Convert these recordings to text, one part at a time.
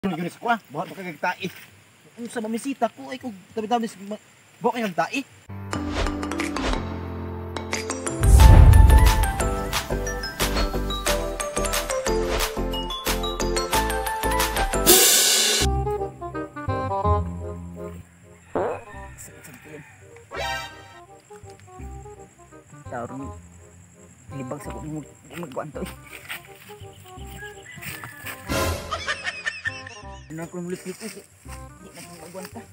Gyud ko ah, buhat pa kag tae. Unsa mamisita ko ay kog tabi-tabi buhat kay tae. Tao libag sa kong magkuan to. Ano ko mulit-lit eh. Di na ko magwanta.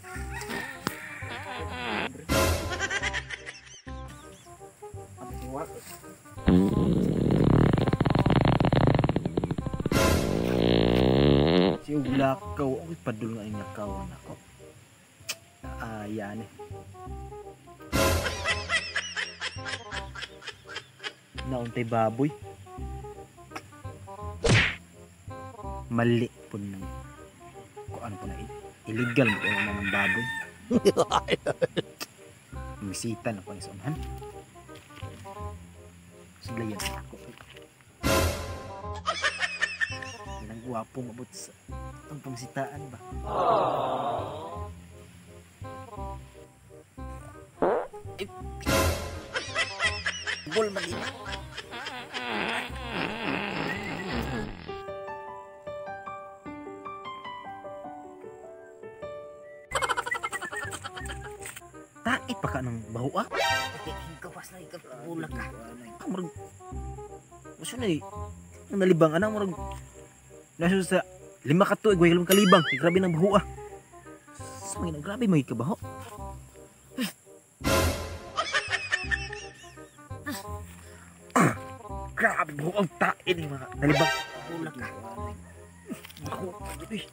Si Uglakaw, ako padul nga inakaw nako. Ayan eh. Nauntay baboy. Mali po nang kung ano po na illegal mo na ng baboy. Misita na po ni sa unahan. Siglayan ako. Yan ang gwapo mabot sa ang pangsitaan ba? Ay, bol man din. Tae pa ka ng baho ah. Gawas na ikaw bulak ka. Murag gusto na eh. Ang nalibang ana murag nasa sa 5 ka tuig way kalibang. Grabe ng baho ah. Sa mga grabe may kabaho. Grabe baho ang tae ni mga nalibang. Bulak ka. Baho. Uy.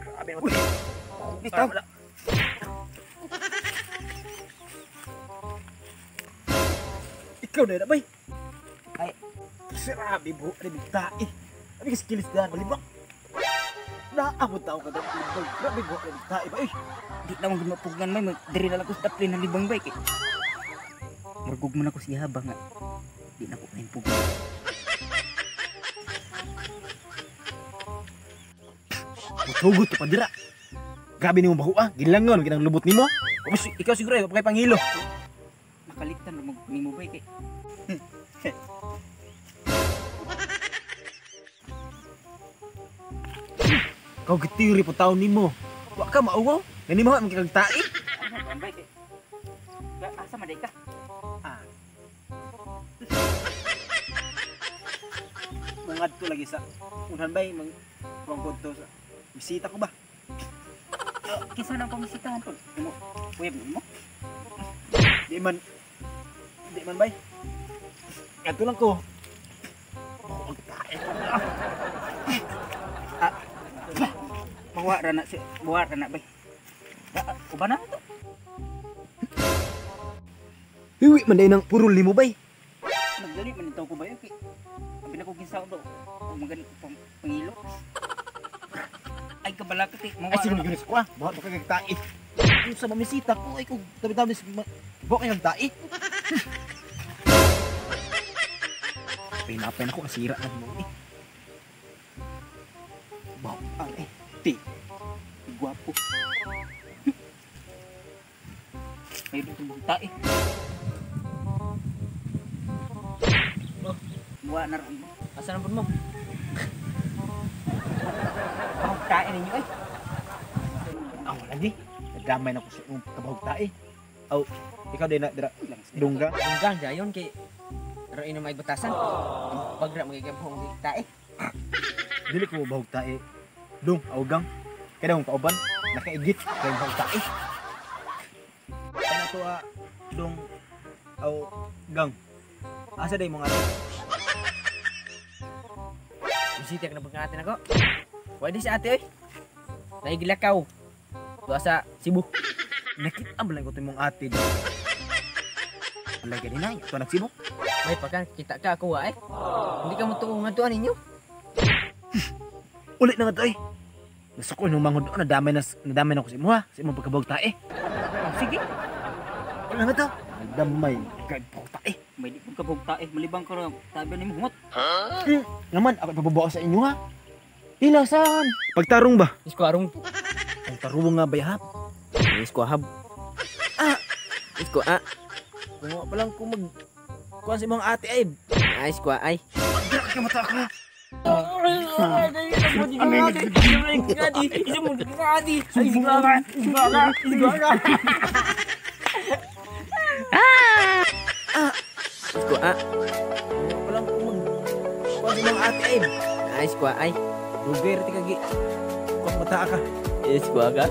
Grabe ang tae. Bitaw. Ikaw na bay. Ay. Grabe buhok na bigtae. Abi kasi kilis daan malibang. Naamot tao ka daan malibang. Grabe buhok na bigtae ba eh. Di na mo mapugnan may diri na lang ko sa taplin ng libang bay kay. Murgog man ako siya ba nga. Di na ko kain pugnan. Mutugot pa dira. Grabe nimo baho ah. Gilangon kinang lubot nimo. Ikaw siguro ay kay panghilo. Nakalitan ra nimo bay kay. Kau gitiri po taon nimo. Wa ka mauwaw. Ngani mo man kag tae. Ano bay kay? Asa man day ka? Ah. Mangadto lagi sa unhan bay mang prongkod to sa bisita ko ba? Kinsa nang pamisitahan to? Mo web mo? Di man bay. Kadto lang ko. Ang tae. Ah. Bawa ra na si, bawa ra na bay. Uban na to. Hiwi man day nang purol nimo bay. Nagdali man itaw ko bay okay. Abi na ko kinsa do. Magani ko pangilo. Ay kabala ka kay. Ay sige gyud ko ah. Buhat pa kag tae. Unsa mamisita ko ay kog tabi-tabi buhat kay tae. Pinapay na ko asira na mo eh. Baw ang eh. Ti. Gwapo. May dito tae. Oh, muwa na ron. Asa na pud mo? Bahog tae ninyo eh. Aw lagi. Nadamay na ko sa imong kabahog tae. Aw, ikaw din na dira dungga. Dungga dayon kay ro ino may batasan. Bagra magigabong tae. Dili ko bahog tae. Dung awgang. Kay dong kauban nakaigit kay bahog tae. Kana to dong aw gang. Asa day mo nga? Bisita ka na pagkaatin ako. Pwede si ate oy. Naigilakaw. Duha sa Cebu. Nakita ba lang ko imong ate? Alay ganina, ito nagsibo. May pagka kita ka ako eh. Hindi ka mo tuo nga tuan ninyo. Ulit na nga to eh. Nasa ko nung mangod nadamay na ko sa imo ha. Sa imong pagkabog tae. Oh, sige. Wala nga to. Nadamay kay tae. May di pud kabog tae, malibang ka ra. Tabi nimo hungot. Naman ako ipababaw sa inyo ha. Ilasan. Pagtarong ba? Iskuarong. Ang tarong nga bayhap. Iskuahab. Ah. Isko ah. Kung wa pa lang kung mag kuan sa imong ate ay. Ah, isko ay. Dira ka mata ka. Isko ah. Kung wa pa lang kung mag kuan sa imong ate ay. Ah, isko ay. Dugay ra ti kagi. Kuan mata ka. Isko ka.